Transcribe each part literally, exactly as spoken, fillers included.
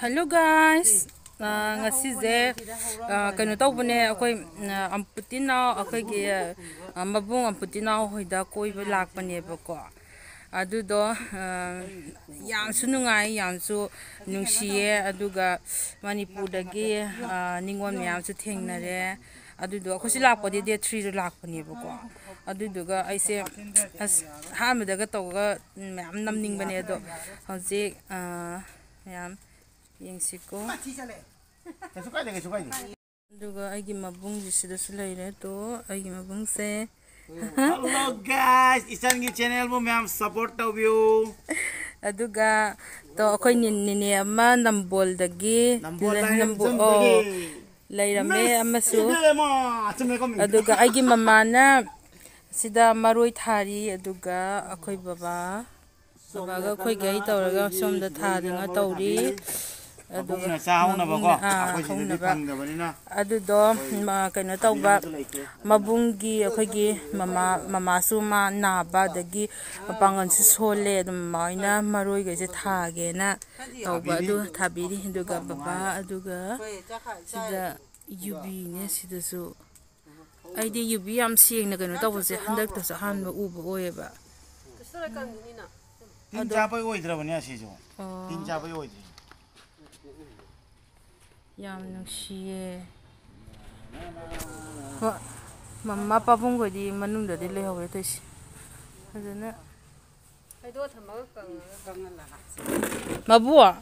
Hello guys, ꯑ, ꯉꯁꯤꯁꯦ, ꯑ, ꯀꯩꯅꯣ ꯇꯧꯕꯅꯦ, ꯑꯩꯈꯣꯏ, ꯑ, ꯑꯝꯄꯨꯇꯤꯅꯥꯎ, ꯑꯩꯈꯣꯏꯒꯤ, ꯑ, ꯃꯕꯨꯡ ꯑꯝꯄꯨꯇꯤꯅꯥꯎ ꯍꯣꯏꯗ ꯀꯣꯏꯕ ꯂꯥꯛꯄꯅꯦꯕꯀꯣ꯫ ꯑꯗꯨꯗꯣ, ꯑ, ꯌꯥꯝꯁꯨ ꯅꯨꯡꯉꯥꯏ, ꯌꯥꯝꯁꯨ ꯅꯨꯡꯁꯤꯌꯦ꯫ ꯑꯗꯨꯒ ꯃꯅꯤꯄꯨꯔꯗꯒꯤ, ꯑ, ꯅꯤꯉꯣꯜ ꯃꯌꯥꯝꯁꯨ ꯊꯦꯡꯅꯔꯦ꯫ ꯑꯗꯨꯗꯣ ꯑꯩꯈꯣꯏꯁꯨ ꯂꯥꯛꯄꯗꯤ ꯗꯦꯠ ꯊ꯭ꯔꯤꯗ ꯂꯥꯛꯄꯅꯦꯕꯀꯣ꯫ ꯑꯗꯨꯗꯨꯒ ꯑꯩꯁꯦ ꯑꯁ ꯑꯍꯥꯟꯕꯗꯒ ꯇꯧꯔꯒ ꯃꯌꯥꯝ ꯅꯝꯅꯤꯡꯕꯅꯦ, ꯑꯗꯣ ꯍꯧꯖꯤꯛ, ꯑ, ꯃꯌꯥꯝ ꯌꯦꯡꯁꯤꯀꯣ꯫ ꯀꯩꯁꯨ ꯀꯥꯏꯗꯦ, ꯀꯩꯁꯨ ꯀꯥꯏꯗꯦ꯫ ꯑꯗꯨꯒ ꯑꯩꯒꯤ ꯃꯕꯨꯡꯁꯤ ꯁꯤꯗꯁꯨ ꯂꯩꯔꯦ꯫ ꯇꯣ, ꯑꯩꯒꯤ ꯃꯕꯨꯡꯁꯦ꯫ Hello guys, ꯏꯆꯟꯒꯤ ꯆꯦꯅꯦꯜꯕꯨ ꯃꯌꯥꯝ ꯁꯞꯄꯣꯔꯠ ꯇꯧꯕꯤꯌꯨ꯫ ꯑꯗꯨꯒ ꯇꯣ, ꯑꯩꯈꯣꯏ ꯅꯤꯟ-, ꯅꯤꯅꯦ ꯑꯃ ꯅꯝꯕꯣꯜꯗꯒꯤ ꯅꯝꯕꯣꯜ ꯂꯩ-, ꯂꯥꯏꯔꯦꯝ ꯅꯝꯕꯣ-, ꯆꯟꯕꯒꯤ ꯑꯣ, ꯂꯩꯔꯝꯃꯦ꯫ ꯃꯤꯁ ꯑꯃꯁꯨ꯫ ꯏꯕꯦꯝꯃ, ꯆꯨꯝꯃꯦꯀꯣ ꯃꯤꯡ? ꯑꯗꯨꯒ ꯑꯩꯒꯤ ꯃꯃꯥꯅ ꯁꯤꯗ ꯃꯔꯣꯏ ꯊꯥꯔꯤ꯫ ꯑꯗꯨꯒ ꯑꯩꯈꯣꯏ ꯕꯕꯥ ꯕꯕꯥꯒ ꯑꯩꯈꯣꯏꯒꯩ ꯇꯧꯔꯒ ꯁꯣꯝꯗ ꯊꯥꯗꯅ ꯇꯧꯔꯤ꯫ ꯑꯗꯨꯒ ꯃꯕꯨꯡꯅ ꯆꯥꯍꯧꯅꯕꯀꯣ, ꯃꯕꯨꯡꯅ, ꯑꯥ, ꯑꯩꯈꯣꯏ ꯁꯤꯗꯗꯤ ꯍꯧꯅꯕ꯫ ꯐꯪꯗꯕꯅꯤꯅ꯫ ꯑꯗꯨꯗꯣ, ꯑꯩꯈꯣꯏ ꯃ-, ꯀꯩꯅꯣ ꯇꯧꯕ, ꯊꯥꯕꯤꯅꯕꯁꯨ ꯂꯩꯇꯦ꯫ ꯃꯕꯨꯡꯒꯤ ꯑꯩꯈꯣꯏꯒꯤ ꯃꯃꯥ, ꯃꯃꯥꯁꯨ ꯃꯥ ꯅꯥꯕ, ꯑꯗꯒꯤ ꯃꯄꯥꯡꯒꯜꯁꯨ ꯁꯣꯜꯂꯦ꯫ ꯑꯗꯨꯝ ꯃꯃꯥ ꯍꯣꯏꯅ ꯃꯔꯣꯏꯒꯩꯁꯦ ꯊꯥꯒꯦꯅ ꯇꯧꯕ, ꯊꯥꯕꯤꯔꯤ꯫ ꯑꯗꯨ ꯊꯥꯕꯤꯔꯤ꯫ ꯑꯗꯨꯒ ꯕꯕꯥ, ꯑꯗꯨꯒ ꯁꯤꯗ ꯌꯨꯕꯤꯅꯦ ꯁꯤꯗꯁꯨ꯫ ꯑꯩꯗꯤ ꯌꯨꯕꯤ ꯌꯥꯝ ꯁꯦꯡꯅ ꯀꯩꯅꯣ ꯇꯧꯕꯁꯦ ꯍꯟꯗꯛꯇꯁꯨ ꯑꯍꯥꯟꯕ ꯎꯕ ꯑꯣꯏꯌꯦꯕ꯫ ꯇꯤꯟ ꯑꯗꯣ ꯆꯥꯕꯩ ꯑꯣꯏꯗ꯭ꯔꯕꯅꯦ ꯑꯁꯤꯁꯨ꯫ ꯑꯣ꯫ ꯇꯤꯟ ꯆꯥꯕꯩ ꯑꯣꯏꯗ꯭ꯔꯤ꯫ ꯌꯥꯝ ꯅꯨꯡꯁꯤꯌꯦ꯫ ꯍꯣ, ꯃꯃꯥ ꯄꯥꯕꯨꯡꯈꯣꯏꯗꯤ ꯃꯅꯨꯡꯗꯗꯤ ꯂꯩꯍꯧꯔꯦ ꯇꯧꯏꯁꯦ꯫ ꯐꯖꯅ ꯍꯩꯗꯣꯛꯑ ꯊꯝꯃꯒ ꯀꯪꯉꯒ꯫ ꯃꯕꯨ, ꯑꯥ꯫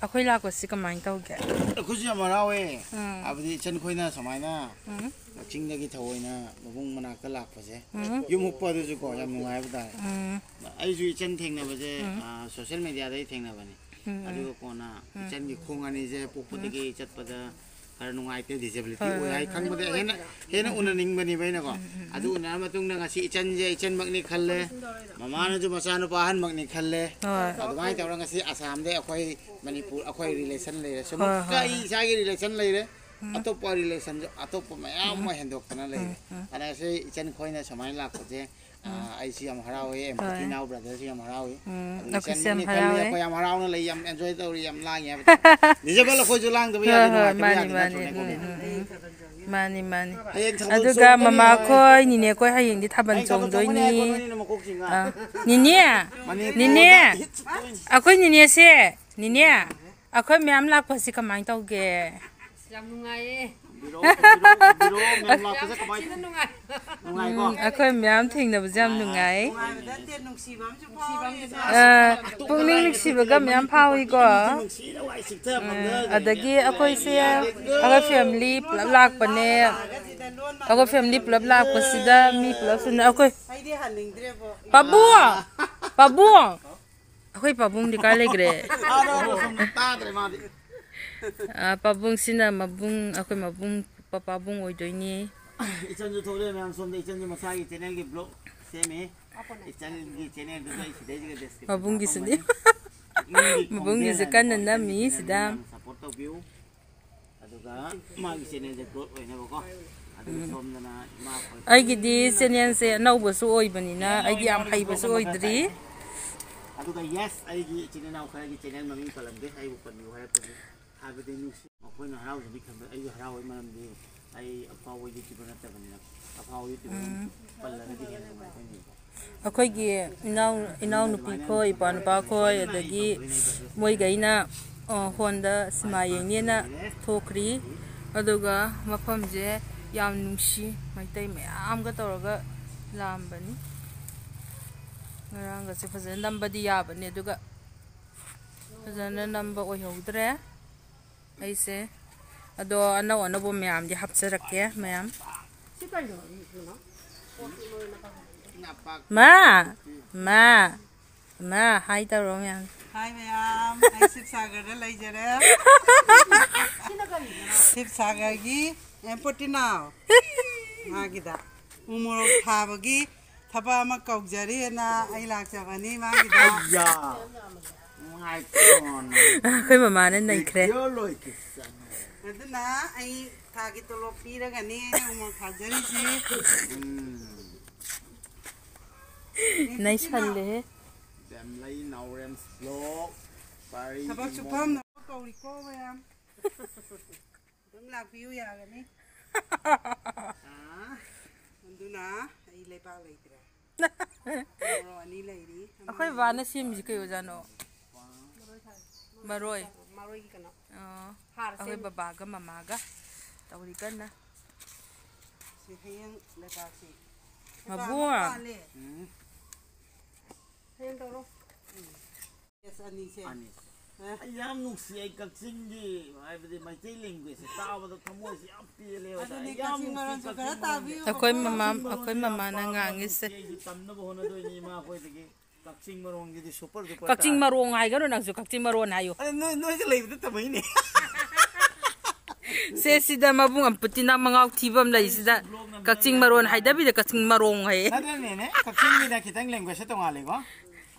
ꯑꯩꯈꯣꯏ ꯂꯥꯛꯄꯁꯤ ꯀꯃꯥꯏꯅ ꯇꯧꯒꯦ? ꯑꯩꯈꯣꯏꯁꯨ ꯌꯥꯝ ꯍꯔꯥꯎꯋꯦ꯫ ꯎꯝ꯫ ꯍꯥꯏꯕꯗꯤ ꯏꯆꯟ ꯈꯣꯏꯅ ꯁꯨꯃꯥꯏꯅ ꯎꯝ꯫ ꯀꯛꯆꯤꯡꯗꯒꯤ ꯊꯑꯣꯏꯅ ꯃꯕꯨꯡ ꯃꯅꯥꯛꯇ ꯂꯥꯛꯄꯁꯦ꯫ ꯎꯝ꯫ ꯌꯨꯝ ꯍꯨꯛꯄ ꯑꯗꯨꯁꯨ ꯀꯣ ꯌꯥꯝ ꯅꯨꯡꯉꯥꯏ ꯍꯥꯏꯕ ꯇꯥꯔꯦ꯫ ꯎꯝ꯫ ꯑꯩꯁꯨ ꯏꯆꯟ ꯊꯦꯡꯅꯕꯁꯦ, ꯎꯝ꯫ ꯑꯥ, ꯁꯣꯁꯦꯜ ꯃꯦꯗꯤꯌꯥꯗꯒꯤ ꯊꯦꯡꯅꯕꯅꯤ꯫ ꯎꯝ, ꯎꯝ꯫ ꯑꯗꯨꯒ ꯀꯣꯟꯅ ꯎꯝ꯫ ꯏꯆꯟꯒꯤ ꯈꯣꯡ ꯑꯅꯤꯁꯦ ꯄꯣꯛꯄꯗꯒꯤ ꯎꯝ꯫ ꯆꯠꯄꯗ ꯈꯔ ꯅꯨꯡꯉꯥꯏꯇꯦ, ꯗꯤꯁꯦꯕꯤꯂꯤꯇꯤ ꯍꯣꯏ, ꯑꯣꯏ ꯍꯣꯏ, ꯍꯥꯏ ꯍꯣꯏ꯫ ꯈꯪꯕꯗ ꯍꯦꯟꯅ, ꯍꯦꯟꯅ ꯎꯅꯅꯤꯡꯕꯅꯦꯕ ꯑꯩꯅꯀꯣ꯫ ꯎꯝ, ꯎꯝ, ꯎꯝ꯫ ꯑꯗꯨ ꯎꯅꯔ ꯃꯇꯨꯡꯗ ꯉꯁꯤ ꯏꯆꯟꯁꯦ ꯏꯆꯟꯃꯛꯅꯤ ꯈꯜꯂꯦ, ꯃꯃꯥꯅꯁꯨ ꯃꯆꯥꯅꯨꯄꯥ ꯑꯍꯟꯃꯛꯅꯤ ꯈꯜꯂꯦ꯫ ꯍꯣꯏ꯫ ꯑꯗꯨꯃꯥꯏꯅ ꯇꯧꯔꯒ ꯉꯁꯤ ꯑꯁꯥꯝꯗ ꯑꯩꯈꯣꯏ ꯃꯅꯤꯄꯨꯔ, ꯑꯩꯈꯣꯏ ꯔꯤꯂꯦꯁꯟ ꯂꯩꯔꯦ꯫ ꯁꯨꯝ ꯍꯣꯏ, ꯍꯣꯏ, ꯑꯩ ꯍꯣꯏ꯫ ꯏꯁꯥꯒꯤ ꯔꯤꯂꯦꯁꯟ ꯂꯩꯔꯦ, ꯎꯝ꯫ ꯑꯇꯣꯞꯄ ꯔꯤꯂꯦꯁꯟꯁꯨ ꯑꯇꯣꯞꯄ ꯃꯌꯥꯝ ꯎꯝ꯫ ꯑꯃ ꯍꯦꯟꯗꯣꯛꯇꯅ ꯂꯩꯔꯦ꯫ ꯎꯝ, ꯎꯝ꯫ ꯑꯗ ꯉꯁꯤ ꯏꯆꯟ ꯈꯣꯏꯅ ꯁꯨꯃꯥꯏꯅ ꯂꯥꯛꯄꯁꯦ ꯑꯥ, ꯑꯩꯁꯨ ꯌꯥꯝ ꯍꯔꯥꯎꯋꯦ, ꯍꯣꯏ꯫ ꯃꯇꯤꯅꯥꯎ brotherꯁꯨ ꯌꯥꯝ ꯍꯔꯥꯎꯋꯦ꯫ ꯎꯝ, ꯑꯗꯨꯒ ꯑꯩꯈꯣꯏꯁꯨ ꯌꯥꯝ ꯏꯆꯟ ꯍꯔꯥꯎꯋꯦ꯫ ꯑꯩꯈꯣꯏ ꯌꯥꯝ ꯍꯔꯥꯎꯅ ꯂꯩ, ꯌꯥꯝ enjoy ꯇꯧꯔꯤ, ꯌꯥꯝ ꯂꯥꯡꯉꯤ ꯍꯥꯏꯕ ꯇꯥꯔꯦ꯫ ꯅꯤꯖꯕꯦꯜ ꯑꯩꯈꯣꯏꯁꯨ ꯂꯥꯡꯗꯕ ꯍꯣꯏ, ꯌꯥꯗꯦ, ꯍꯣꯏ, ꯅꯨꯡꯉꯥꯏꯇꯕ ꯃꯥꯅꯤ, ꯌꯥꯗꯦ ꯃꯥꯅꯤ꯫ ꯅꯠꯇ꯭ꯔꯣꯅꯦ, ꯎꯝ, ꯀꯣꯕꯤ? ꯎꯝ, ꯎꯝ, ꯎꯝ꯫ ꯃꯥꯅꯤ, ꯃꯥꯅꯤ꯫ ꯍꯌꯦꯡ ꯊꯥꯕꯜ ꯑꯗꯨꯒ ꯆꯣꯡꯒꯅꯤ ꯃꯃꯥ ꯍꯥꯏ꯫ ꯈꯣꯏ, ꯅꯤꯅꯦ ꯈꯣꯏ ꯍꯌꯦꯡꯗꯤ ꯊꯥꯕꯜ ꯍꯌꯦꯡ ꯊꯥꯕꯜ ꯆꯣꯡꯒꯅꯤ ꯆꯣꯡꯗꯣꯏꯅꯤ꯫ ꯍꯥꯏꯀꯣ, ꯅꯣꯏꯅꯤꯅ ꯃꯀꯣꯛ ꯆꯤꯡꯉ꯫ ꯑꯥ, ꯅꯤꯅꯦ, ꯃꯅꯤꯄꯨꯔꯗ ꯅꯤꯅꯦ, ꯍꯤꯠ ꯆꯠꯇꯣꯏꯅꯤ꯫ ꯑꯩꯈꯣꯏ ꯅꯤꯅꯦꯁꯦ, ꯅꯤꯅꯦ, ꯑꯩꯈꯣꯏ ꯃꯌꯥꯝ ꯂꯥꯛꯄꯁꯤ ꯀꯃꯥꯏꯅ ꯇꯧꯒꯦ? ꯌꯥꯝ ꯅꯨꯡꯉꯥꯏꯌꯦ꯫ ꯕꯤꯔꯣ, ꯕꯤꯔꯣ, ꯕꯤꯔꯣ ꯃꯌꯥꯝ ꯂꯥꯛꯄꯁꯦ ꯌꯥꯝ ꯀꯃꯥꯏ ꯊꯤꯅ ꯅꯨꯡꯉꯥꯏ꯫ ꯅꯨꯡꯉꯥꯏꯀꯣ? ꯎꯝ, ꯑꯩꯈꯣꯏ ꯃꯌꯥꯝ ꯊꯦꯡꯅꯕꯁꯦ ꯌꯥꯝ ꯅꯨꯡꯉꯥꯏ꯫ ꯅꯨꯡꯉꯥꯏꯕ ꯅꯠꯇꯦ, ꯅꯨꯡꯁꯤꯕ ꯑꯃꯁꯨ ꯐꯥꯎꯋꯦ꯫ ꯑ, ꯄꯨꯛꯅꯤꯡ ꯅꯨꯡꯁꯤꯕꯒ ꯃꯌꯥꯝ ꯐꯥꯎꯏꯀꯣ꯫ ꯎꯝ, ꯑꯗꯒꯤ ꯑꯩꯈꯣꯏꯁꯦ, ꯑꯩꯈꯣꯏ family ꯄꯨꯂꯞ ꯂꯥꯛꯄꯅꯦ꯫ ꯑꯩꯈꯣꯏ family ꯄꯨꯂꯞ ꯂꯥꯛꯄꯁꯤꯗ ꯃꯤ ꯄꯨꯂꯞ ꯁꯨꯅ ꯑꯩꯈꯣꯏ ꯑꯩꯗꯤ ꯍꯟꯅꯤꯡꯗ꯭ꯔꯦꯕꯣ꯫ ꯄꯥꯕꯨꯡ! ꯄꯥꯕꯨꯡ! ꯑꯩꯈꯣꯏ ꯄꯥꯕꯨꯡꯗꯤ ꯀꯥꯏ ꯂꯩꯈ꯭ꯔꯦ? ꯑꯥꯗ ꯑꯁꯣꯝꯗ ꯇꯥꯗ꯭ꯔꯦ ꯃꯥꯗꯤ꯫ ꯑ, ꯄꯥꯕꯨꯡꯁꯤꯅ ꯃꯕꯨꯡ, ꯑꯩꯈꯣꯏ ꯃꯕꯨꯡ ꯄꯥꯕꯨꯡ ꯑꯣꯏꯗꯣꯏꯅꯤ꯫ ꯏꯆꯟꯁꯨ ꯊꯣꯛꯂꯛꯑꯦ ꯃꯌꯥꯝ, ꯁꯣꯝꯗ ꯏꯆꯟꯁꯨ ꯃꯁꯥꯒꯤ channelꯒꯤ vlog ꯁꯦꯝꯃꯤ꯫ ꯏꯆꯟꯒꯤ channelꯗꯨꯁꯨ ꯑꯩ ꯁꯤꯗꯩꯁꯤꯗ description ꯃꯕꯨꯡꯒꯤꯁꯨꯅꯤ꯫ ꯍꯥꯞꯄꯝꯒꯅꯤ꯫ ꯃꯕꯨꯡꯒꯤꯁꯨ ꯀꯟꯅ ꯅꯝꯃꯤ ꯁꯤꯗ꯫ ꯃꯌꯥꯝ support ꯇꯧꯕꯤꯌꯨ꯫ ꯑꯗꯨꯒ ꯃꯥꯒꯤ channelꯁꯦ growth ꯑꯣꯏꯅꯕꯀꯣ꯫ ꯑꯗꯨꯒ ꯎꯝ꯫ ꯁꯣꯝꯗꯅ ꯏꯃꯥ ꯑꯩꯈꯣꯏ ꯑꯩꯒꯤꯗꯤ channelꯁꯦ ꯑꯅꯧꯕꯁꯨ ꯑꯣꯏꯕꯅꯤꯅ ꯑꯩꯗꯤ ꯌꯥꯝ ꯍꯩꯕꯁꯨ ꯑꯣꯏꯗ꯭ꯔꯤ꯫ ꯑꯗꯨꯒ yes, ꯑꯩꯒꯤ ꯏꯆꯤꯟ ꯏꯅꯥꯎ ꯈꯔꯒꯤ channel ꯃꯃꯤꯡ ꯄꯜꯂꯝꯗꯦ, ꯑꯩꯕꯨ ꯄꯟꯕꯤꯌꯨ ꯍꯥꯏꯔꯛꯄꯒꯤ꯫ ꯍꯥꯏꯕꯗꯤ ꯅꯨꯡꯁꯤ-, ꯃꯈꯣꯏꯅ ꯍꯔꯥꯎꯖꯅꯤ ꯈꯟꯕ ꯑꯩꯁꯨ ꯍꯔꯥꯎꯋꯤ, ꯃꯔꯝꯗꯤ ꯑꯩ ꯑꯐꯥꯎꯕ YouTuber ꯅꯠꯇꯕꯅꯤꯅ꯫ ꯑꯐꯥꯎꯕ YouTuber ꯎꯝ꯫ ꯄꯜꯂꯒꯗꯤ ꯍꯦꯟꯅ ꯅꯨꯡꯉꯥꯏꯗꯣꯏꯅꯦꯕꯀꯣ꯫ ꯑꯩꯈꯣꯏꯒꯤ ꯏꯅꯥꯎ-, ꯏꯅꯥꯎꯅꯨꯄꯤ ꯈꯣꯏ, ꯏꯄ꯭ꯋꯥꯅꯨꯄꯥ ꯈꯣꯏ, ꯑꯗꯒꯤ ꯃꯣꯏꯒꯩꯅ, ꯑ, ꯍꯣꯟꯗ ꯁꯤꯃꯥ ꯌꯦꯡꯅꯦꯅ ꯊꯣꯛꯈ꯭ꯔꯤ꯫ ꯑꯗꯨꯒ ꯃꯐꯝꯁꯦ ꯌꯥꯝ ꯅꯨꯡꯁꯤ, ꯃꯩꯇꯩ ꯃꯌꯥꯝꯒ ꯇꯧꯔꯒ ꯂꯥꯛꯑꯝꯕꯅꯤ꯫ ꯉꯔꯥꯡꯒꯁꯦ ꯐꯖꯅ ꯅꯝꯕꯗꯤ ꯌꯥꯕꯅꯦ, ꯑꯗꯨꯒ ꯐꯖꯅ ꯅꯝꯕ ꯑꯣꯏꯍꯧꯗ꯭ꯔꯦ ꯑꯩꯁꯦ꯫ ꯑꯗꯣ ꯑꯅꯧ ꯑꯅꯧꯕ ꯃꯌꯥꯝꯗꯤ ꯍꯥꯞꯆꯔꯛꯀꯦ, ꯃꯌꯥꯝ꯫ ꯃꯥ! ꯃꯥ! ꯃꯥ! Hi ꯇꯧꯔꯣ ꯃꯌꯥꯝ꯫ Hi ꯃꯌꯥꯝ, ꯑꯩ ꯁꯤꯕꯁꯥꯒꯔꯗ ꯂꯩꯖꯔꯦ꯫ ꯁꯤꯕꯁꯥꯒꯔꯒꯤ ꯑꯦꯝꯄꯣꯇꯤꯅꯥꯎ ꯃꯥꯒꯤꯗ ꯎ ꯃꯣꯔꯣꯛ ꯊꯥꯕꯒꯤ ꯊꯕꯛ ꯑꯃ ꯀꯧꯖꯔꯤꯅ ꯑꯩ ꯂꯥꯛꯆꯕꯅꯤ ꯃꯥꯒꯤꯗ꯫ ꯑꯌꯥ! ꯅꯨꯡꯉꯥꯏꯇ꯭ꯔꯣ ꯅꯪ? ꯑꯩꯈꯣꯏ ꯃꯃꯥꯅ ꯅꯩꯈ꯭ꯔꯦ꯫ Video ꯂꯣꯏꯈꯤꯁꯅꯨ꯫ ꯑꯗꯨꯅ ꯑꯩ ꯊꯥꯒꯤ ꯇꯣꯂꯣꯞ ꯄꯤꯔꯒꯅꯤ ꯑꯩꯅ ꯎꯃꯣꯔꯣꯛ ꯊꯥꯖꯔꯤꯁꯤ꯫ ꯎꯝ꯫ ꯅꯩꯁꯜꯂꯦꯍꯦ꯫ ꯕꯦꯝꯂꯩ ꯅꯥꯎꯔꯦꯝ ꯕ꯭ꯂꯣꯛ ꯄꯥꯔꯤ ꯊꯕꯛ ꯏꯃꯣꯝ꯫ ꯁꯨꯐꯝ ꯀꯧꯔꯤꯀꯣ ꯃꯌꯥꯝ꯫ ꯑꯗꯨꯝ ꯂꯥꯛꯄꯤꯌꯨ ꯌꯥꯒꯅꯤ꯫ ꯑꯥ꯫ ꯑꯗꯨꯅ ꯑꯩ ꯂꯩꯕꯥꯛ ꯂꯩꯇ꯭ꯔꯦ꯫ ꯃꯣꯔꯣꯛ ꯑꯅꯤ ꯂꯩꯔꯤ꯫ ꯑꯩꯈꯣꯏ ꯕꯥꯅ ꯁꯦꯝꯃꯤꯁꯤ ꯀꯩ ꯑꯣꯏꯖꯥꯠꯅꯣ? ꯃꯔꯣꯏ꯫ ꯃꯔꯣꯏꯒꯤ ꯀꯩꯅꯣ꯫ ꯑꯣ꯫ ꯍꯥꯔ ꯑꯩꯈꯣꯏ ꯁꯦꯝꯃꯤ꯫ ꯕꯕꯥꯒ ꯃꯃꯥꯒ ꯇꯧꯔꯤ ꯀꯟꯅ꯫ ꯁꯤ ꯍꯌꯦꯡ ꯂꯩꯕꯥꯛꯁꯤ ꯃꯕꯨꯡ꯫ ꯂꯩꯕꯥꯛ ꯑꯃ ꯄꯥꯜꯂꯦ꯫ ꯎꯝ꯫ ꯍꯌꯦꯡ ꯇꯧꯔꯣ꯫ ꯎꯝ꯫ ꯑꯦꯁ ꯑꯅꯤꯁꯦ꯫ ꯑꯅꯤꯁꯦ꯫ ꯑ꯫ ꯑꯩ ꯌꯥꯝ ꯅꯨꯡꯁꯤ, ꯑꯩ ꯀꯛꯆꯤꯡꯒꯤ ꯍꯥꯏꯕꯗꯤ ꯃꯩꯇꯩ languageꯁꯦ ꯇꯥꯕꯗ ꯊꯃꯣꯏꯁꯦ ꯌꯥꯝ ꯄꯦꯜꯂꯦꯕ꯫ ꯑꯗꯨꯅꯦ, ꯑꯩ ꯌꯥꯝ ꯀꯛꯆꯤꯡ ꯅꯨꯡꯁꯤ ꯃꯔꯣꯟꯁꯨ ꯀꯛꯆꯤꯡ ꯈꯔ ꯃꯔꯣꯟꯒꯤ꯫ ꯇꯥꯕꯤꯌꯨ꯫ ꯑꯩꯈꯣꯏ ꯃꯃꯥ-, ꯀꯛꯆꯤꯡ ꯑꯩꯈꯣꯏ ꯃꯔꯣꯟꯁꯦ ꯌꯥꯝ ꯃꯃꯥꯅ ꯄꯥꯝꯃꯦ, ꯉꯥꯡꯉꯤꯁꯦ꯫ ꯅꯨꯡꯁꯤ, ꯑꯩꯁꯨ ꯇꯝꯅꯕ ꯍꯣꯠꯅꯗꯣꯏꯅꯤ ꯏꯃꯥ ꯑꯩꯈꯣꯏꯗꯒꯤ꯫ ꯀꯛꯆꯤꯡ ꯃꯔꯣꯟꯒꯤꯗꯤ super duper ꯀꯛꯆꯤꯡ ꯇꯥꯔꯦ꯫ ꯃꯔꯣꯡ ꯍꯥꯏꯒꯅꯨ ꯅꯪꯁꯨ, ꯀꯛꯆꯤꯡ ꯃꯔꯣꯟ ꯍꯥꯏꯌꯨ꯫ ꯑꯗꯨ ꯅꯣꯏ, ꯅꯣꯏꯒ ꯂꯩꯕꯗ ꯇꯝꯃꯛꯏꯅꯦ꯫ ꯁꯦ, ꯁꯤꯗ ꯃꯕꯨꯡ ꯑꯝꯄꯨꯇꯤꯅ ꯃꯉꯥꯎ ꯊꯤꯕ ꯑꯃ ꯂꯩ, ꯁꯤꯗ ꯀꯛꯆꯤꯡ ꯃꯔꯣꯟ ꯍꯥꯏꯗꯕꯤꯗ ꯀꯛꯆꯤꯡ ꯃꯔꯣꯡ ꯍꯥꯏꯌꯦ꯫ ꯅꯠꯇ꯭ꯔꯅꯦꯅꯦ, ꯀꯛꯆꯤꯡꯒꯤꯅ ꯈꯤꯇꯪ languageꯁꯦ ꯇꯣꯡꯉꯥꯜꯂꯦꯀꯣ꯫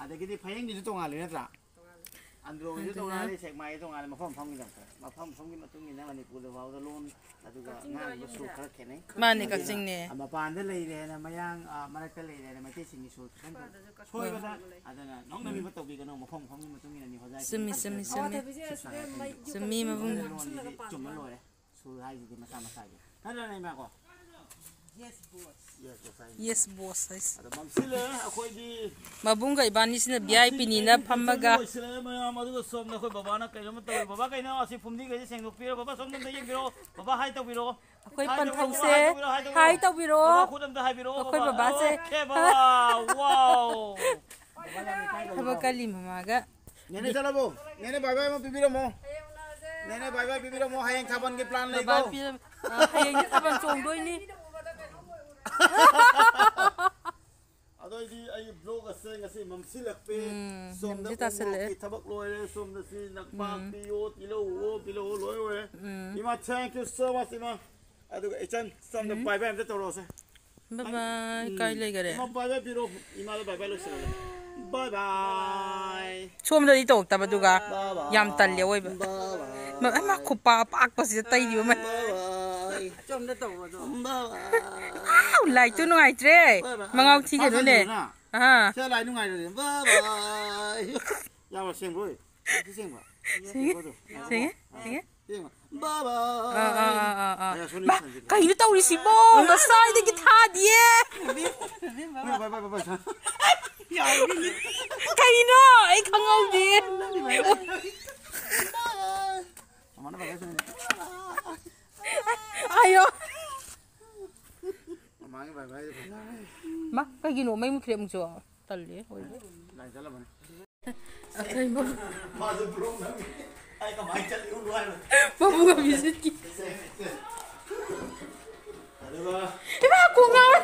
ꯑꯗꯒꯤꯗꯤ ꯐꯌꯦꯡꯒꯤꯁꯨ ꯇꯣꯡꯉꯥꯜꯂꯦ ꯅꯠꯇ꯭ꯔꯥ? ꯑꯟꯗ꯭ꯔꯣꯒꯤꯁꯨ ꯑꯗꯨꯅ ꯇꯣꯡꯉꯥꯜꯂꯦ, ꯁꯦꯛꯃꯥꯏꯒꯤ ꯇꯣꯡꯉꯥꯜꯂꯦ, ꯃꯐꯝ ꯃꯐꯝꯒꯤ ꯉꯥꯛꯇ꯫ ꯃꯐꯝ ꯃꯐꯝꯒꯤ ꯃꯇꯨꯡ ꯏꯟꯅ ꯃꯅꯤꯄꯨꯔꯗ ꯐꯥꯎꯗ ꯂꯣꯟ ꯑꯗꯨꯒ ꯉꯥꯡꯕ ꯁꯨꯔ ꯈꯔ ꯈꯦꯠꯅꯩ꯫ ꯃꯥꯅꯦ, ꯑꯗꯨꯅ ꯀꯛꯆꯤꯡꯅꯦ꯫ ꯃꯄꯥꯟꯗ ꯂꯩꯔꯦꯅ ꯃꯌꯥꯡ, ꯑ, ꯃꯔꯛꯇ ꯂꯩꯔꯦꯅ ꯃꯩꯇꯩꯁꯤꯡꯒꯤ ꯁꯨꯔ ꯈꯤꯇꯪ ꯈꯛ ꯁꯣꯏꯕꯗ, ꯑꯗꯨꯅ ꯅꯣꯛꯅꯕꯤꯕ ꯇꯧꯕꯤꯒꯅꯨ, ꯃꯐꯝ ꯃꯐꯝꯒꯤ ꯃꯇꯨꯡ ꯏꯟꯅꯅꯤ ꯍꯣꯖꯥꯏ ꯆꯨꯝꯃꯤ, ꯆꯨꯝꯃꯤ, ꯆꯨꯝꯃꯤ꯫ ꯆꯨꯝꯃꯤ, ꯃꯕꯨꯡ꯫ ꯂꯣꯟꯁꯤꯗꯤ ꯆꯨꯝꯃ ꯂꯣꯏꯔꯦ꯫ ꯁꯨꯔ ꯍꯥꯏꯁꯤꯗꯤ ꯃꯁꯥ ꯃꯁꯥꯒꯤ꯫ ꯅꯠꯇ꯭ꯔꯅꯦ, ꯏꯃꯥ ꯀꯣ? Yes, boss ꯍꯥꯏꯁꯦ꯫ Yes, boss ꯍꯥꯏꯁꯦ꯫ ꯑꯗꯣ ꯃꯝꯁꯤꯜꯂꯦ, ꯑꯩꯈꯣꯏꯗꯤ ꯃꯕꯨꯡꯒ ꯏꯕꯥꯅꯤꯁꯤꯅ ꯉꯁꯤꯒꯤ VIPꯅꯤꯅ ꯑꯩꯒꯤ ꯐꯝꯃꯒ꯫ Picture ꯂꯣꯏꯁꯤꯜꯂꯦ, ꯃꯌꯥꯝ꯫ ꯑꯗꯨꯒ ꯁꯣꯝꯗ ꯑꯩꯈꯣꯏ ꯕꯕꯥꯅ ꯀꯩꯅꯣꯝꯃ ꯇꯧꯔꯤ꯫ ꯕꯕꯥ, ꯀꯩꯅꯣ? ꯑꯁꯤ ꯐꯨꯝꯗꯤꯈꯩꯁꯦ ꯁꯦꯡꯗꯣꯛꯄꯤꯔꯣ꯫ ꯕꯕꯥ, ꯁꯣꯝꯗ ꯑꯝꯇ ꯌꯦꯡꯕꯤꯔꯛꯑꯣ꯫ ꯕꯕꯥ, hi ꯇꯧꯕꯤꯔꯛꯑꯣ꯫ ꯑꯩꯈꯣꯏ hi ꯇꯧꯕꯤꯔꯛꯑꯣ, ꯄꯟꯊꯧꯁꯦ꯫ Hi ꯇꯧꯕꯤꯔꯛꯑꯣ, hi ꯇꯧꯕꯤꯔꯛꯑꯣ꯫ ꯇꯧꯕꯤꯔꯛꯑꯣ꯫ ꯕꯕꯥ, ꯈꯨꯠ ꯑꯝꯇ ꯍꯥꯏꯕꯤꯔꯛꯑꯣ, ꯑꯩꯈꯣꯏ ꯕꯕꯥ꯫ ꯕꯕꯥꯁꯦ꯫ Okay, ꯕꯕꯥ, wow꯫ ꯊꯕꯛ ꯀꯜꯂꯤ ꯃꯃꯥꯒ꯫ ꯅꯦꯅꯦ ꯆꯠꯂꯕꯣ? ꯅꯦꯅꯦ bye bye ꯑꯃ ꯄꯤꯕꯤꯔꯝꯃꯣ꯫ ꯅꯦꯅꯦ bye bye ꯄꯤꯕꯤꯔꯝꯃꯣ꯫ ꯍꯌꯦꯡ ꯊꯥꯕꯜꯒꯤ plan ꯕꯕꯥ ꯂꯩꯀꯣ꯫ ꯄꯤꯔꯝ-, ꯑ, ꯍꯌꯦꯡꯗꯤ ꯊꯥꯕꯜ ꯆꯣꯡꯗꯣꯏꯅꯤ꯫ ꯑꯗꯣ ꯑꯩꯗꯤ ꯑꯩ vlog ꯑꯁꯦ ꯉꯁꯤ ꯃꯝꯁꯤꯜꯂꯛꯄꯦ꯫ ꯎꯝ, ꯁꯣꯝꯗ ꯅꯨꯃꯤꯠꯁꯦ ꯇꯥꯁꯜꯂꯛꯑꯦ꯫ ꯎꯃꯣꯔꯣꯛꯀꯤ ꯊꯕꯛ ꯂꯣꯏꯔꯦ, ꯁꯣꯝꯗ ꯁꯤ ꯅꯛꯄꯥꯛꯄꯤꯌꯣ, ꯎꯝ꯫ ꯇꯤꯜꯍꯧꯋꯣ, ꯇꯤꯜꯍꯧ ꯂꯣꯏ ꯑꯣꯏꯔꯦ꯫ ꯎꯝ꯫ ꯏꯃꯥ, thank you so much, ꯏꯃꯥ꯫ ꯑꯗꯨꯒ ꯏꯆꯟ, ꯁꯣꯝꯗ ꯎꯝ꯫ Bye bye ꯑꯝꯇ ꯇꯧꯔꯛꯑꯣꯁꯦ꯫ Bye bye, ꯎꯝ꯫ ꯀꯥꯏ ꯂꯩꯈꯔꯦ? ꯏꯃꯥ, bye bye ꯄꯤꯔꯣ꯫ ꯏꯃꯥꯗ bye bye ꯂꯣꯏꯁꯤꯜꯂꯣ꯫ Bye bye꯫ ꯁꯣꯝꯗꯗꯤ ꯇꯧꯔꯛꯇꯕ, ꯑꯗꯨꯒ bye bye꯫ ꯌꯥꯝ ꯇꯜꯂꯦ ꯑꯑꯣꯏꯕ꯫ Bye bye꯫ ꯃ-, ꯃꯥ ꯈꯨꯄꯥ ꯄꯥꯛꯄꯁꯤꯗ ꯇꯩꯔꯤꯕ ꯃꯥ꯫ Bye bye꯫ ꯁꯣꯝꯗ ꯇꯧꯕꯗꯣ꯫ Bye bye꯫ ꯑꯥꯎ, ꯂꯥꯏꯠꯇꯨ ꯅꯨꯡꯉꯥꯏꯇ꯭ꯔꯦ꯫ Bye bye꯫ ꯃꯉꯥꯎ ꯊꯤꯒꯅꯨꯅꯦ꯫ ꯐꯥꯁꯟꯗꯅ꯫ ꯑꯥ꯫ ꯁꯦ, ꯂꯥꯏ ꯅꯨꯡꯉꯥꯏꯔꯦ꯫ ꯕꯥꯏ ꯕꯥꯏ꯫ ꯌꯥꯕ꯭ꯔꯣ, ꯁꯦꯡꯕ꯭ꯔꯣ? ꯁꯤ ꯁꯦꯡꯕ꯭ꯔꯣ? ꯁꯦꯡꯉꯦ, ꯁꯦꯡꯉꯦ, ꯁꯦꯡꯉꯦ꯫ ꯁꯦꯡꯉꯦ꯫ ꯕꯥꯏ ꯕꯥꯏ꯫ ꯑꯥ, ꯑꯥ, ꯑꯥ, ꯑꯥ, ꯑꯥ꯫ ꯑꯩ ꯑꯁꯣꯝꯗ ꯕꯥ, ꯁꯦꯡꯒꯦ꯫ ꯀꯩꯅꯣ ꯇꯧꯔꯤꯁꯤꯕꯣ? ꯉꯁꯥꯏꯗꯒꯤ ꯊꯥꯗꯤꯌꯦ꯫ ꯕꯥꯏ ꯕꯥꯏ, ꯕꯥꯏ ꯕꯥꯏ, ꯕꯥꯏ꯫ ꯀꯩꯅꯣ? ꯑꯩ ꯈꯪꯍꯧꯗꯦ꯫ ꯃꯃꯥꯅ ꯕꯥꯏ ꯕꯥꯏ ꯁꯦꯡꯒꯦ꯫ ꯑꯌꯣ꯫ ꯃꯃꯥꯒꯤ ꯕꯥꯏ ꯕꯥꯏꯗꯣ ꯐꯖꯔꯦ꯫ ꯃꯥ, ꯀꯩꯒꯤꯅꯣ ꯃꯩ ꯃꯨꯠꯈ꯭ꯔꯦ ꯑꯃꯨꯛꯁꯨ? ꯇꯜꯂꯦ, ꯑꯣꯏꯕ꯫ ꯂꯥꯏ ꯆꯠꯂꯝꯃꯅꯤ꯫ ꯑꯈꯩꯕ꯫ ꯃꯥꯁꯨ ꯕ꯭ꯂꯣꯛ ꯅꯝꯃꯤ꯫ ꯑꯩ ꯀꯃꯥꯏꯅ ꯆꯠꯂꯤ ꯎꯠꯂꯨ ꯍꯥꯏꯅꯣ? ꯃꯕꯨꯡ ꯑꯕꯤꯖꯤꯠꯀꯤ꯫ ꯑꯗꯨꯒ ꯏꯃꯥ, ꯀꯣꯛ ꯉꯥꯎꯔꯦ꯫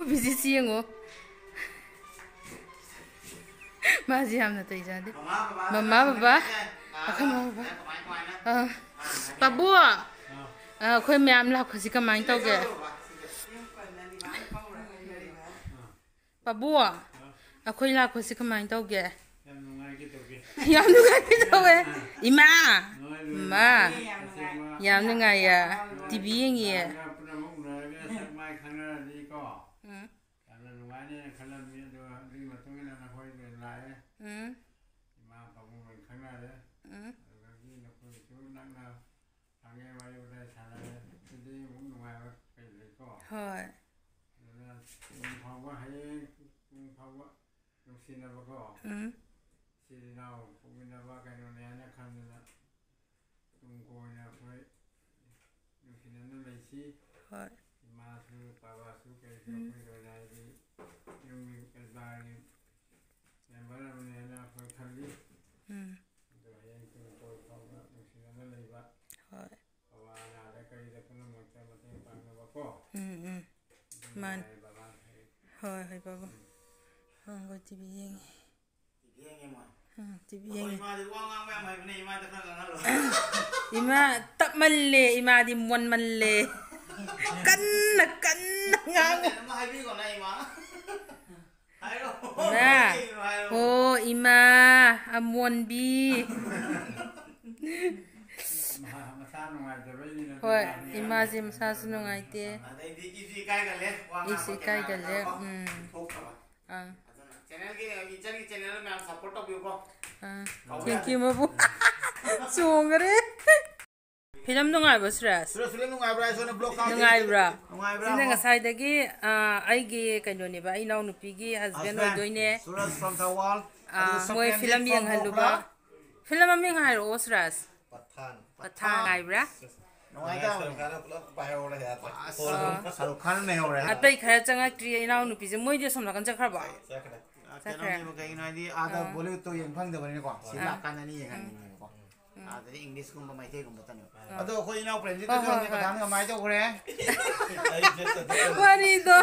ꯑꯕꯤꯖꯤꯠꯁꯤ ꯌꯦꯡꯉꯣ꯫ ꯃꯥꯁꯦ ꯌꯥꯝꯅ ꯇꯧꯖꯥꯗꯦ꯫ ꯃꯃꯥ, ꯕꯕꯥ꯫ ꯃꯃꯥ, ꯕꯕꯥ꯫ ꯑꯩꯈꯣꯏ ꯃꯃꯥ, ꯕꯕꯥ꯫ ꯑꯥ꯫ ꯄꯥꯕꯨ꯫ ꯑꯥ, ꯑꯩꯈꯣꯏ ꯃꯌꯥꯝ ꯂꯥꯛꯄꯁꯤ ꯀꯃꯥꯏꯅ ꯇꯧꯒꯦ? ꯄꯥꯕꯨ, ꯑꯩꯈꯣꯏ ꯂꯥꯛꯄꯁꯤ ꯀꯃꯥꯏꯅ ꯇꯧꯒꯦ? ꯌꯥꯝ ꯅꯨꯡꯉꯥꯏꯒꯦ ꯇꯧꯒꯦ꯫ ꯌꯥꯝ ꯅꯨꯡꯉꯥꯏꯒꯦ ꯇꯧꯋꯦ꯫ ꯏꯃꯥ! ꯅꯨꯡꯉꯥꯏꯕ꯭ꯔꯣ? ꯏꯃꯥ! ꯌꯥꯝ ꯅꯨꯡꯉꯥꯏꯌꯦ꯫ ꯇꯤ ꯚꯤ ꯌꯦꯡꯉꯤꯌꯦ꯫ ꯂꯥꯛꯑꯒ ꯄꯨꯝꯅꯃꯛ ꯎꯅꯔꯒ ꯁꯛ ꯃꯥꯏ ꯈꯪꯅꯔꯗꯤꯀꯣ꯫ ꯎꯝ꯫ ꯌꯥꯝꯅ ꯅꯨꯡꯉꯥꯏꯅꯦꯅ ꯈꯜꯂꯝꯃꯤ, ꯑꯗꯨꯒ ꯑꯗꯨꯒꯤ ꯃꯇꯨꯡ ꯏꯟꯅ ꯅꯈꯣꯏ ꯂꯣꯏ ꯂꯥꯛꯑꯦ꯫ ꯎꯝ꯫ ꯏꯃꯥ ꯄꯥꯕꯨꯡ ꯂꯣꯏ ꯈꯪꯅꯔꯦ꯫ ꯎꯝ꯫ ꯑꯗꯨꯗꯒꯤ ꯅꯈꯣꯏꯁꯨ ꯅꯛꯅ ꯐꯪꯉꯦ, ꯋꯥꯔꯤ ꯋꯥꯇꯥꯏ ꯁꯥꯟꯅꯔꯦ꯫ ꯁꯤꯗꯤ ꯑꯃꯨꯛ ꯅꯨꯡꯉꯥꯏꯕ ꯀꯩ ꯂꯩꯀꯣ? ꯍꯣꯏ꯫ ꯑꯗꯨꯅ ꯄꯨꯡ ꯐꯥꯎꯕ, ꯍꯌꯦꯡ ꯄꯨꯡ ꯐꯥꯎꯕ ꯅꯨꯡꯁꯤꯅꯕꯀꯣ꯫ ꯎꯝ꯫ ꯏꯆꯤꯜ ꯏꯅꯥꯎ ꯄꯣꯛꯃꯤꯟꯅꯕ ꯀꯩꯅꯣꯅꯦ ꯍꯥꯏꯅ ꯈꯟꯗꯅ ꯇꯨꯡ ꯀꯣꯏꯅ ꯑꯩꯈꯣꯏ ꯅꯨꯡꯁꯤꯅꯅ ꯂꯩꯁꯤ꯫ ꯍꯣꯏ꯫ ꯏꯃꯥꯁꯨ, ꯕꯕꯥꯁꯨ, ꯀꯩꯁꯨ ꯎꯝ꯫ ꯑꯩꯈꯣꯏ ꯂꯣꯏꯅ ꯍꯥꯏꯗꯤ ꯌꯨꯝꯒꯤ ꯀꯔꯕꯥꯔꯒꯤ ꯃꯦꯝꯕꯔ ꯑꯃꯅꯦꯅ ꯑꯩꯈꯣꯏ ꯈꯜꯂꯤ꯫ ꯎꯝ꯫ ꯑꯗꯣ ꯍꯌꯦꯡ ꯇꯨꯡ ꯀꯣꯏ ꯐꯥꯎꯕ ꯅꯨꯡꯁꯤꯅꯅ ꯂꯩꯕ꯫ ꯍꯣꯏ꯫ ꯑꯋꯥ ꯑꯅꯥꯗ ꯀꯔꯤꯗ ꯄꯨꯝꯅꯃꯛꯇ ꯃꯇꯦꯡ ꯄꯥꯡꯅꯕꯀꯣ꯫ ꯎꯝ, ꯎꯝ꯫ ꯑꯗꯨ ꯃꯥꯅꯤ꯫ ꯃꯉꯥꯏꯔꯦ ꯕꯕꯥ꯫ ꯍꯣꯏ, ꯍꯣꯏ, ꯕꯕꯥ꯫ ꯎꯝ꯫ ꯑꯪ, ꯑꯩꯈꯣꯏ ꯇꯤ ꯚꯤ ꯌꯦꯡꯉꯤ꯫ ꯇꯤ ꯚꯤ ꯌꯦꯡꯉꯦ ꯃꯣꯏ꯫ ꯎꯝ, ꯇꯤ ꯚꯤ ꯑꯩꯈꯣꯏ ꯌꯦꯡꯉꯤ꯫ ꯏꯃꯥꯗꯤ ꯋꯥ ꯉꯥꯡꯕ ꯌꯥꯝ ꯍꯩꯕꯅꯦ, ꯏꯃꯥꯗ ꯈꯔ ꯉꯥꯡꯍꯜꯂꯣ꯫ ꯏꯃꯥ ꯇꯞꯃꯜꯂꯦ, ꯏꯃꯥꯗꯤ ꯃꯣꯟꯃꯜꯂꯦ꯫ ꯀꯟꯅ, ꯀꯟꯅ ꯉꯥꯡꯉꯨ꯫ ꯀꯩꯅꯣꯝꯃ ꯍꯥꯏꯕꯤꯈꯣꯅ, ꯏꯃꯥ꯫ ꯍꯥꯏꯔꯣ꯫ ꯏꯃꯥ꯫ ꯀꯩꯅꯣ ꯍꯥꯏꯔꯣ꯫ ꯑꯣ, ꯏꯃꯥ ꯑꯃꯣꯟꯕꯤ꯫ ꯃꯁꯥ ꯅꯨꯡꯉꯥꯏꯇꯕꯩꯅꯤꯅ ꯍꯣꯏ, ꯏꯃꯥꯁꯦ ꯃꯁꯥꯁꯨ ꯅꯨꯡꯉꯥꯏꯇꯦ꯫ ꯑꯗꯩꯗꯤ ꯏꯁꯨ ꯏꯀꯥꯏꯒꯜꯂꯦ, ꯋꯥ ꯏꯁꯨ ꯉꯥꯡꯕ ꯏꯀꯥꯏꯒꯜꯂꯦ, ꯀꯩꯀꯥ ꯎꯝ꯫ ꯊꯣꯛꯇꯕ꯫ ꯑꯥ꯫ ꯑꯗꯨꯅ ꯆꯦꯅꯦꯜꯒꯤ, ꯏꯆꯟꯒꯤ ꯆꯦꯅꯦꯜ ꯃꯌꯥꯝ ꯁꯞꯄꯣꯔꯠ ꯇꯧꯕꯤꯌꯨꯀꯣ꯫ ꯑꯥ꯫ ꯀꯧꯕ ꯌꯥꯗꯦ꯫ Thank you, ꯃꯕꯨ꯫ ꯆꯣꯡꯈ꯭ꯔꯦ꯫ ꯐꯤꯂꯝ ꯅꯨꯡꯉꯥꯏꯕ꯭ꯔꯣ, ꯁꯨꯔꯖ? ꯁꯨꯔꯖ, ꯐꯤꯂꯝ ꯅꯨꯡꯉꯥꯏꯕ꯭ꯔꯥ? ꯑꯩ ꯁꯣꯝꯗ ꯕ꯭ꯂꯣꯛ ꯀꯥꯞꯀꯦ꯫ ꯅꯨꯡꯉꯥꯏꯕ꯭ꯔꯥ? ꯅꯨꯡꯉꯥꯏꯕ꯭ꯔꯥ? ꯁꯤꯅ ꯉꯁꯥꯏꯗꯒꯤ, ꯑꯥ, ꯑꯩꯒꯤ ꯀꯩꯅꯣꯅꯦꯕ, ꯑꯩ ꯏꯅꯥꯎꯅꯨꯄꯤꯒꯤ husband husband, ꯑꯣꯏꯗꯣꯏꯅꯦ꯫ ꯁꯨꯔꯖ from ꯊꯧꯕꯥꯜ꯫ ꯑꯥ, ꯑꯗꯨꯒ ꯃꯣꯏ ꯁꯣꯀꯦꯟꯗꯤ ꯐꯤꯂꯝ from ꯌꯦꯡꯍꯜꯂꯨꯕ꯫ ꯈꯣꯡꯕ꯭ꯔꯥ? ꯐꯤꯂꯝ ꯃꯃꯤꯡ ꯍꯥꯏꯔꯛꯑꯣ, ꯁꯨꯔꯖ꯫ ꯄꯊꯥꯟ꯫ ꯄꯊꯥꯟ ꯉꯥꯏꯕ꯭ꯔꯥ? ꯅꯨꯡꯉꯥꯏꯇꯕꯅꯦ꯫ ꯁꯔꯨꯛ ꯈꯥꯟꯅ ꯄꯨꯂꯞ ꯄꯥꯏꯍꯧꯔꯦ, ꯌꯥꯗ꯭ꯔꯦ꯫ ꯑꯁ, ꯁꯔꯨꯛ ꯈꯥꯟ ꯂꯩꯍꯧꯔꯦ꯫ ꯑꯇꯩ ꯈꯔ ꯆꯪꯉꯛꯇ꯭ꯔꯤ, ꯏꯅꯥꯎꯅꯨꯄꯤꯁꯦ꯫ ꯃꯣꯏꯗꯤ ꯑꯁꯣꯝ ꯅꯥꯀꯟ ꯆꯠꯈ꯭ꯔꯕꯣ? ꯆꯠꯈ꯭ꯔꯦ꯫ ꯑ, ꯆꯠꯈ꯭ꯔꯦ꯫ ꯀꯩꯅꯣꯅꯦꯕ, ꯀꯩꯒꯤꯅꯣ ꯍꯥꯏꯗꯤ ꯑꯥꯗ ꯑꯥ꯫ ꯕꯣꯂꯤꯋꯨꯗꯇꯣ ꯌꯦꯡ ꯐꯪꯗꯕꯅꯤꯅꯀꯣ, ꯁꯤ ꯑꯥ꯫ ꯂꯥꯛꯀꯥꯟꯗꯅꯤ ꯌꯦꯡꯍꯟꯅꯤꯡꯉꯦꯕꯀꯣ꯫ ꯎꯝ꯫ ꯑꯥꯗꯗꯤ ꯏꯪꯂꯤꯁꯀꯨꯝꯕ ꯃꯩꯇꯩꯒꯨꯝꯕ ꯇꯅꯦꯕ꯫ ꯑꯥ꯫ ꯑꯗꯣ ꯑꯩꯈꯣꯏ ꯏꯅꯥꯎ ꯄ꯭ꯔꯦꯝꯖꯤꯠꯇꯁꯨ ꯍꯣꯏ, ꯍꯣꯏ, ꯍꯪꯉꯦ, ꯍꯣꯏ꯫ ꯄꯊꯥꯟꯒ ꯃꯥꯏ ꯇꯧꯈ꯭ꯔꯦ? ꯋꯥꯔꯤꯗꯣ꯫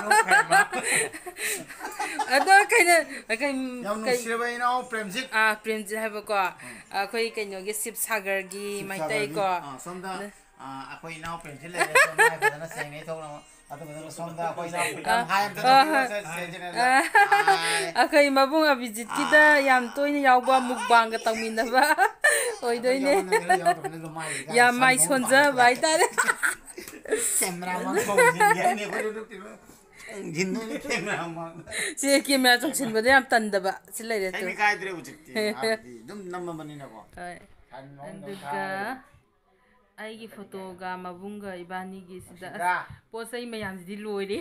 ꯑꯗꯣ ꯀꯩꯅꯣ, ꯀꯩ-, ꯌꯥꯝ ꯀꯩ-, ꯅꯨꯡꯁꯤꯔꯕ ꯏꯅꯥꯎ ꯄ꯭ꯔꯦꯝꯖꯤꯠ꯫ ꯑꯥ, ꯄ꯭ꯔꯦꯝꯖꯤꯠ ꯍꯥꯏꯕꯀꯣ꯫ ꯎꯝ꯫ ꯑꯩꯈꯣꯏ ꯀꯩꯅꯣꯒꯤ ꯁꯤꯕꯁꯥꯒꯔꯒꯤ ꯁꯤꯕꯁꯥꯒꯔꯒꯤ, ꯃꯩꯇꯩꯀꯣ꯫ ꯑꯥ, ꯁꯣꯝꯗ, ꯅ- ꯑꯥ, ꯑꯩꯈꯣꯏ ꯏꯅꯥꯎ ꯄ꯭ꯔꯦꯝꯖꯤꯠ ꯂꯩꯔꯦ, ꯁꯣꯝꯗ ꯃꯥꯏ ꯐꯖꯅ ꯁꯦꯡꯅ ꯏꯊꯣꯛꯅꯕ꯫ ꯑꯗꯨꯒ ꯁꯣꯝꯗ ꯑꯩꯈꯣꯏ ꯏꯅꯥꯎ ꯄ꯭ꯔꯦꯝꯖꯤꯠ ꯑꯥ, ꯍꯥꯏ ꯑꯝꯇ ꯑꯥ, ꯇꯧꯕꯤꯌꯣ, ꯁꯦ, ꯁꯦ, ꯁꯦ, ꯁꯦ, ꯑꯥ, ꯍꯥꯏ꯫ ꯑꯩꯈꯣꯏ ꯃꯕꯨꯡ ꯑꯕꯤꯖꯤꯠꯀꯤꯗ ꯑꯥ꯫ ꯌꯥꯝ ꯇꯣꯏꯅ ꯌꯥꯎꯕ ꯃꯨꯛꯕꯥꯡꯒ ꯇꯧꯃꯤꯟꯅꯕ ꯑꯣꯏꯗꯣꯏꯅꯦ꯫ ꯑꯩꯈꯣꯏ ꯌꯥꯎꯃꯟꯗꯅ ꯌꯥꯎꯗꯕꯅꯤꯅ ꯑꯗꯨꯝ ꯍꯥꯏꯔꯤꯗ, ꯌꯥꯝ ꯁꯝ ꯃꯥꯏ ꯃꯑꯣꯡ ꯁꯣꯟꯖꯕ ꯃꯥꯟꯗ꯭ꯔꯦ꯫ ꯍꯥꯏꯇꯥꯔꯦ꯫ ꯀꯦꯃꯦꯔꯥ ꯃꯥꯡ ꯊꯣꯡꯁꯤꯟꯒꯦ ꯍꯥꯏꯅꯤ ꯑꯩꯈꯣꯏ ꯌꯨꯇ꯭ꯌꯨꯕꯔ꯫ ꯊꯣꯡꯁꯤꯟꯗꯣꯏꯅꯦ ꯀꯦꯃꯦꯔꯥ ꯃꯥꯡꯗ꯫ ꯁꯤ ꯀꯦꯃꯦꯔꯥ ꯆꯣꯡꯁꯤꯟꯕꯗ ꯌꯥꯝ ꯇꯟꯗꯕ ꯁꯤ ꯂꯩꯔꯦ ꯇꯨ꯫ ꯁꯦꯝꯃꯤ ꯀꯥꯏꯗ꯭ꯔꯦ ꯍꯧꯖꯤꯛꯇꯤ꯫ ꯍꯥꯏꯕꯗꯤ ꯑꯗꯨꯝ ꯅꯝꯃꯕꯅꯤꯅꯀꯣ꯫ ꯍꯣꯏ꯫ ꯁꯟ ꯅꯣꯡ ꯑꯗꯨꯝ ꯑꯗꯨꯒ ꯀꯥꯔꯦ꯫ ꯑꯩꯒꯤ ꯐꯣꯇꯣꯒ ꯃꯕꯨꯡꯒ ꯏꯕꯥꯅꯤꯒꯤ ꯁꯤꯗ ꯅꯨꯡꯁꯤꯗ꯭ꯔꯥ? ꯑꯁ, ꯄꯣꯠ ꯆꯩ ꯃꯌꯥꯝꯁꯤꯗꯤ ꯂꯣꯏꯔꯦ꯫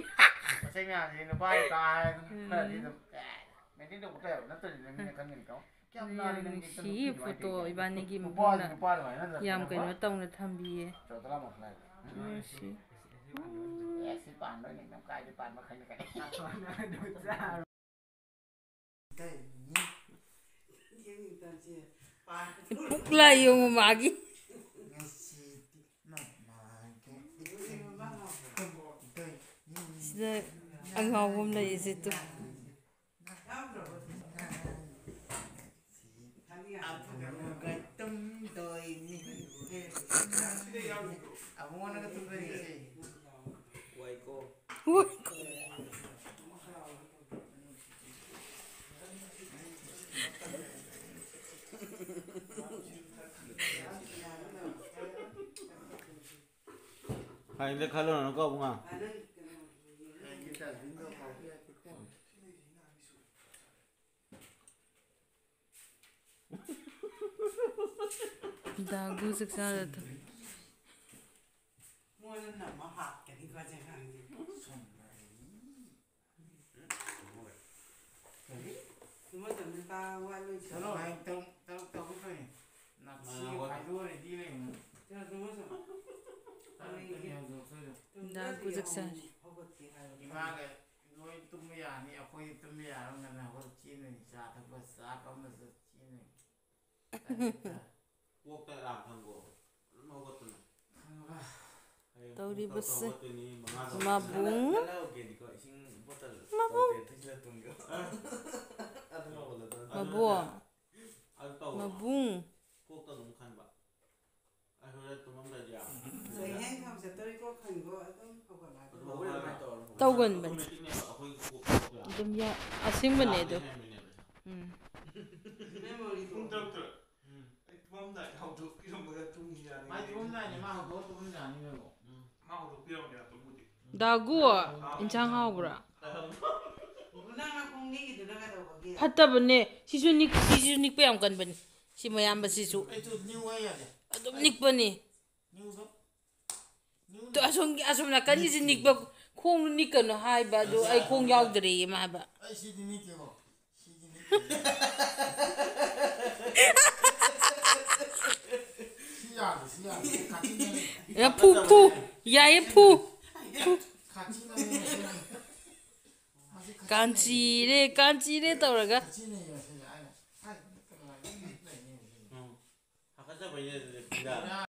ꯄꯣꯠ ꯆꯩ ꯃꯌꯥꯝꯁꯤ ꯅꯨꯄꯥꯒꯤ ꯀꯥ ꯍꯥꯏꯔꯗꯤ ꯎꯝ꯫ ꯈꯔꯗꯤ ꯑꯗꯨꯝ, ꯑꯦ, maintain ꯇꯧꯕ ꯇꯧꯋꯦꯕ, ꯅꯠꯇ꯭ꯔꯗꯤ ꯅꯪ ꯃꯤꯅ ꯈꯟꯒꯅꯤꯀꯣ꯫ ꯀꯌꯥꯝ ꯌꯥꯝ ꯅꯥꯜꯂꯤ ꯅꯪꯗꯤ, ꯅꯨꯡꯁꯤꯌꯦ ꯅꯨꯄꯤꯗꯨꯃꯥꯏꯅ ꯐꯣꯇꯣ ꯇꯧꯔꯤꯗꯣ꯫ ꯏꯕꯥꯅꯤꯒꯤ ꯅꯨꯄꯥꯁꯤ ꯃꯕꯨꯡꯅ ꯅꯨꯄꯥ ꯑꯗꯨꯃꯥꯏꯅ ꯅꯠꯇ꯭ꯔ ꯌꯥꯝ ꯊꯝꯃꯝꯕ? ꯀꯩꯅꯣ ꯇꯧꯅ ꯊꯝꯕꯤꯌꯦ꯫ ꯆꯣꯇꯂꯥ ꯃꯈꯥꯏ꯫ ꯅꯨꯡꯁꯤ꯫ ꯑꯦ, ꯁꯤ ꯄꯥꯟꯕ ꯅꯤꯡꯊꯝ ꯀꯥꯏꯗꯤ ꯄꯥꯟꯕ ꯈꯪꯗꯦ ꯀꯥꯏ꯫ ꯄꯨꯛꯂꯥꯏ ꯌꯦꯡꯉꯨ ꯃꯥꯒꯤ꯫ ꯁꯤꯗ ꯑꯉꯥꯎꯕ ꯑꯃ ꯂꯩꯔꯤꯁꯦ ꯇꯨ꯫ ꯑꯕꯨꯡꯒ ꯇꯨꯝꯗꯣꯏꯅꯤ꯫ ꯑꯕꯨꯡꯉꯣꯅꯒ ꯇꯨꯝꯗꯣꯏꯅꯤ꯫ ꯎꯏ꯫ ꯍꯌꯦꯡꯗ ꯈꯜꯂꯣꯅꯀꯣ ꯑꯕꯨꯡꯉꯣ꯫ ꯗꯥꯒꯨ ꯆꯥꯛ ꯆꯥꯔ ꯊꯝ-, ꯃꯣꯏꯅ ꯅꯝꯃ ꯍꯥꯠꯀꯅꯤꯀꯣ ꯑꯁꯤ ꯑꯉꯥꯡꯁꯦ꯫ ꯀꯔꯤ? ꯁꯨꯝꯕ ꯃꯇꯝꯗ ꯇꯥ ꯋꯥ ꯂꯣꯏ ꯆꯠꯂꯣ, ꯁꯥꯟꯅꯧ꯫ ꯍꯌꯦꯡ ꯇꯔꯨꯛ, ꯇꯔꯨꯛ ꯇꯧꯒꯦ ꯇꯧꯔꯤꯅꯤ꯫ ꯅꯥꯊꯤꯒ ꯃꯥꯅ ꯍꯣꯏ꯫ ꯐꯥꯏꯗꯣꯛꯑꯔꯗꯤ ꯂꯩꯔꯝꯃꯣ꯫ ꯆꯠꯂꯣ, ꯁꯨꯝꯕ ꯁꯨꯝ꯫ ꯇꯔꯨꯛꯇꯅꯤ ꯍꯧꯗꯣꯔꯛꯇꯣꯏꯗꯣ꯫ ꯇꯨꯝꯗ꯭ꯔꯁꯨ ꯗꯥꯒꯨ ꯆꯥꯛ ꯆꯥꯔꯤ꯫ ꯌꯥꯍꯧ ꯍꯧꯒꯠꯀꯦ ꯍꯥꯏꯕ꯫ ꯏꯃꯥꯒ ꯂꯣꯏ ꯇꯨꯝꯕ ꯌꯥꯅꯤ, ꯑꯩꯈꯣꯏꯗꯤ ꯇꯨꯝꯕ ꯌꯥꯔꯣꯏ, ꯉꯟꯅ ꯍꯧꯒꯠꯂ ꯆꯦꯟꯗꯣꯏꯅꯤ, ꯆꯥ ꯊꯛꯄ, ꯆꯥꯛ ꯑꯃ ꯆꯦꯟꯗꯣꯏꯅꯤ꯫ ꯀꯣꯛꯇ ꯑꯦꯂꯥꯝ ꯊꯝꯈꯣ꯫ ꯑꯗꯨꯝ ꯍꯧꯒꯠꯄꯅꯦ꯫ ꯍꯌꯦꯡ ꯄꯨꯡ ꯇꯧꯔꯤꯕꯁꯦ꯫ ꯇꯔꯨꯛꯇ ꯍꯧꯒꯠꯇꯣꯏꯅꯤ, ꯃꯉꯥꯗ ꯃꯕꯨꯡ꯫ ꯍꯧꯒꯠꯇꯣꯏꯅꯤ꯫ ꯏꯁꯤꯡ ꯕꯣꯇꯜ ꯃꯕꯨꯡ꯫ ꯇꯔꯨꯛ ꯊꯤꯜꯂ ꯇꯨꯝꯒꯦ꯫ ꯑꯗꯨꯝ ꯍꯧꯒꯠꯂꯗꯧꯅꯤ꯫ ꯃꯕꯨꯡ꯫ ꯑꯗꯨ ꯇꯧꯔꯣ꯫ ꯃꯕꯨꯡ꯫ ꯀꯣꯛꯇ ꯑꯗꯨꯝ ꯈꯟꯕ꯫ ꯑꯩ ꯍꯣꯔꯦꯟ ꯇꯨꯝꯃꯝꯗꯥꯏꯗ ꯌꯥꯝ ꯀꯩ ꯍꯦꯟ ꯊꯝ ꯆꯠꯇꯣꯔꯤꯀꯣ ꯈꯟꯒꯣ ꯑꯗꯨꯝ ꯍꯧꯒꯠꯂꯛꯑꯒ꯫ ꯑꯗꯨꯝ ꯍꯧꯒꯠꯂꯦ ꯑꯗꯨꯃꯥꯏꯅ ꯇꯧꯔ ꯍꯧꯒꯠꯂꯦ꯫ ꯇꯧꯒꯟꯕꯅꯦ꯫ ꯑꯣꯇꯣꯃꯦꯇꯤꯛꯅꯦꯕ ꯑꯩꯈꯣꯏꯒꯤ ꯀꯣꯛꯇ ꯌꯥꯎꯕ꯫ ꯑꯗꯨꯝ ꯌꯥ-, ꯑꯁꯦꯡꯕꯅꯦ ꯑꯗꯣ꯫ ꯌꯥꯗꯦ ꯍꯥꯏꯕꯅꯦꯕ꯫ ꯎꯝ꯫ ꯃꯦꯃꯣꯔꯤꯗꯣ꯫ ꯄꯨꯡ ꯇꯔꯨꯛꯇ꯫ ꯎꯝ꯫ ꯑꯩ ꯇꯨꯝꯃꯝꯗꯥꯏꯗ ꯍꯧꯗꯣꯛꯄꯤꯔꯝꯃꯒ ꯇꯨꯝꯈꯤ ꯌꯥꯅꯤ꯫ ꯃꯥꯏ ꯇꯨꯝꯃꯝꯗꯥꯏꯅꯦ ꯃꯥ ꯍꯧꯗꯣꯛꯑ ꯇꯨꯝꯃꯝꯗꯥꯏꯅꯦ ꯃꯦꯃꯣ꯫ ꯎꯝ꯫ ꯃꯥ ꯍꯧꯗꯣꯛꯄꯤꯔꯝꯒꯦ ꯇꯨꯝꯕꯨꯗꯤ꯫ ꯗꯥꯒꯨ, ꯏꯟꯁꯥꯡ ꯍꯥꯎꯕ꯭ꯔꯥ? ꯅꯪ ꯅꯈꯣꯡ ꯅꯤꯛꯏꯗꯨꯅ ꯀꯩꯗꯧꯕꯒꯤ? ꯐꯠꯇꯕꯅꯦ꯫ ꯁꯤꯁꯨ ꯅꯤꯛ-, ꯁꯤꯁꯨ ꯅꯤꯛꯄ ꯌꯥꯝ ꯀꯟꯕꯅꯦ꯫ ꯁꯤ ꯃꯌꯥꯝꯕꯁꯤꯁꯨ꯫ ꯑꯩ ꯇꯨ ꯅꯤꯛꯎ ꯍꯥꯏ ꯌꯥꯗꯦ꯫ ꯑꯗꯨꯝ ꯅꯤꯛꯄꯅꯤ꯫ ꯅꯤꯛꯎ ꯆꯣ꯫ ꯅꯤꯛꯎ ꯇꯨ ꯆꯣ꯫ ꯑꯁꯣꯝꯒꯤ, ꯑꯁꯣꯝ ꯅꯥꯀꯟꯒꯤꯁꯦ ꯅꯤꯛꯄ, ꯈꯣꯡ ꯅꯤꯛꯀꯅꯨ ꯍꯥꯏꯕ, ꯑꯗꯨ ꯑꯩ ꯈꯣꯡ ꯌꯥꯎꯗ꯭ꯔꯦꯌꯦ ꯃꯥ ꯍꯥꯏꯕ꯫ ꯑꯩ ꯁꯤꯗꯤ ꯅꯤꯛꯇꯦꯀꯣ꯫ ꯁꯤꯗꯤ ꯅꯤꯛꯇꯦ꯫ ꯁꯤ ꯌꯥꯗꯦ, ꯁꯤ ꯌꯥꯗꯦ꯫ ꯀꯥꯆꯤꯟꯅꯅꯤ꯫ ꯐꯨ, ꯐꯨ꯫ ꯌꯥꯏꯌꯦ, ꯐꯨ꯫ ꯐꯨ꯫ ꯀꯥꯆꯤꯟꯅꯅꯤ꯫ ꯃꯁꯤ ꯀꯥꯆꯤꯟꯅꯅꯤ꯫ ꯀꯥꯟꯆꯤꯔꯦ, ꯀꯥꯟꯆꯤꯔꯦ ꯇꯧꯔꯒ꯫ ꯀꯥꯆꯤꯟꯅꯅꯤ ꯃꯁꯤ꯫ ꯑꯩꯅ ꯍꯥꯏ, ꯀꯩꯅꯣ ꯍꯥꯏ, ꯅꯤꯛ ꯂꯩꯅꯤ ꯃꯁꯤ꯫ ꯎꯝ꯫ ꯍꯥꯀꯠꯆꯕꯩꯅꯦ ꯑꯗꯨꯗꯤ ꯄꯤꯔꯛꯑꯅꯤ꯫